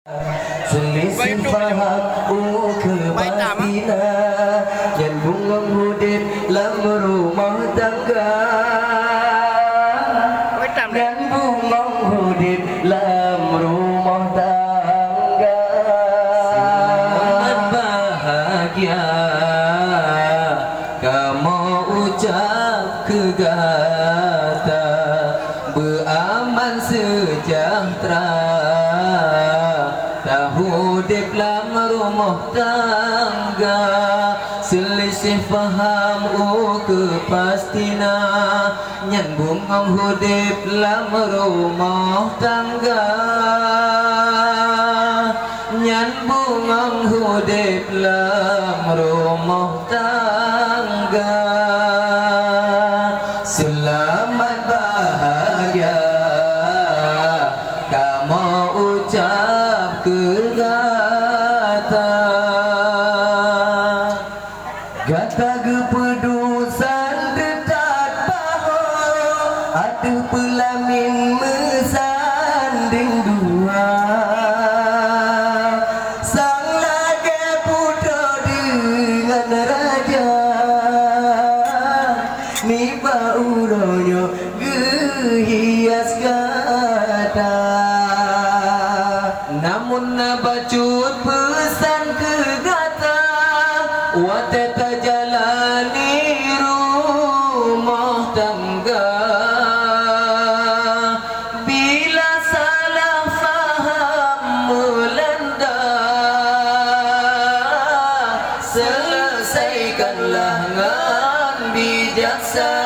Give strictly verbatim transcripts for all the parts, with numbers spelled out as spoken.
Seuliseh paham ukeue pasti na, nyan bungong udeb lam rumoh tangga. Nyan bungong udeb lam rumoh tangga. Selamat bahagia kamoe ucab keu gata, beuaman seujahteura, taudeb lam rumoh tangga. Seuliseh paham ukeue pasti na, nyan bungong udeb lam rumoh tangga. Nyan bungong udeb lam rumoh tangga. Seulamat bahgia kamoe ucab keu gata. Gata geupeuduek san teutat paho, ateueh peulamin meusandeng dua. Sang lagèe putroe deungon raja, nibak uroe nyoe geuhias gata. Namun na bacut peusan keu gata, watèe tajalani rumoh tangga. Bila salah faham meulanda, seuleusaikanlah ngon bijaksana.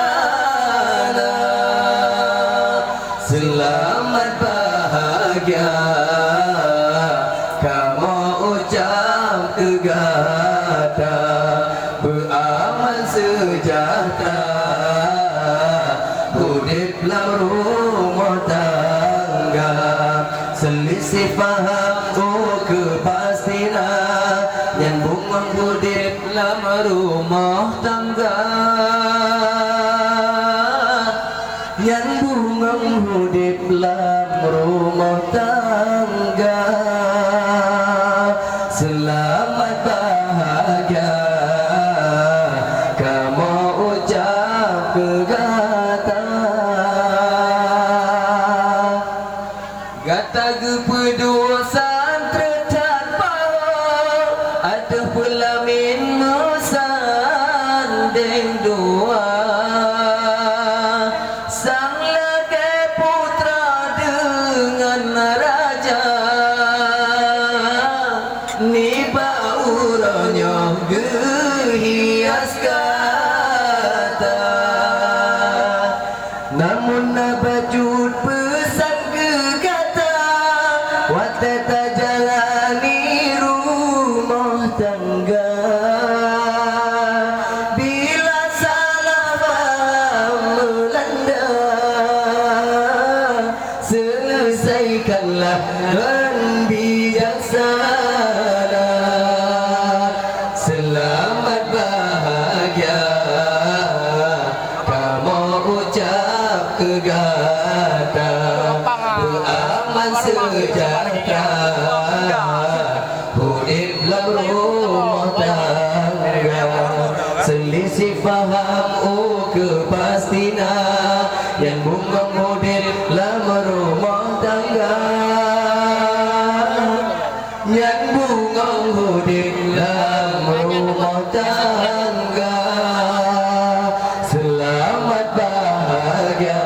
Seulamat bahgia kamoe ucab keu gata, beuaman seujahteura, udeb lam rumoh tangga. Seuliseh paham ukeue pasti na, nyan bungong udeb lam rumoh tangga. Nyan bungong udeb lam rumoh tangga. Seulamat bahgia kamoe ucab keu gata. Gata geupeuduek san treuk that paho, ateueh peulamin meusandeng dua. Sang lagèe putroe deungon raja, nibak uroe nyoe geuhias gata. Namun na bacut peusan keu gata, watèe tajalani rumoh tangga. Bila salah paham meulanda, seuleusaikanlah ngon bijaksana. Seulamat bahgia kamoe ucab keu gata, beuaman seujahteura, udeb lam rumoh tangga. Seuliseh paham ukeue pasti na, nyan bungong udeb lam rumoh tangga. Nyan bungong udeb lam rumoh tangga. Seulamat bahgia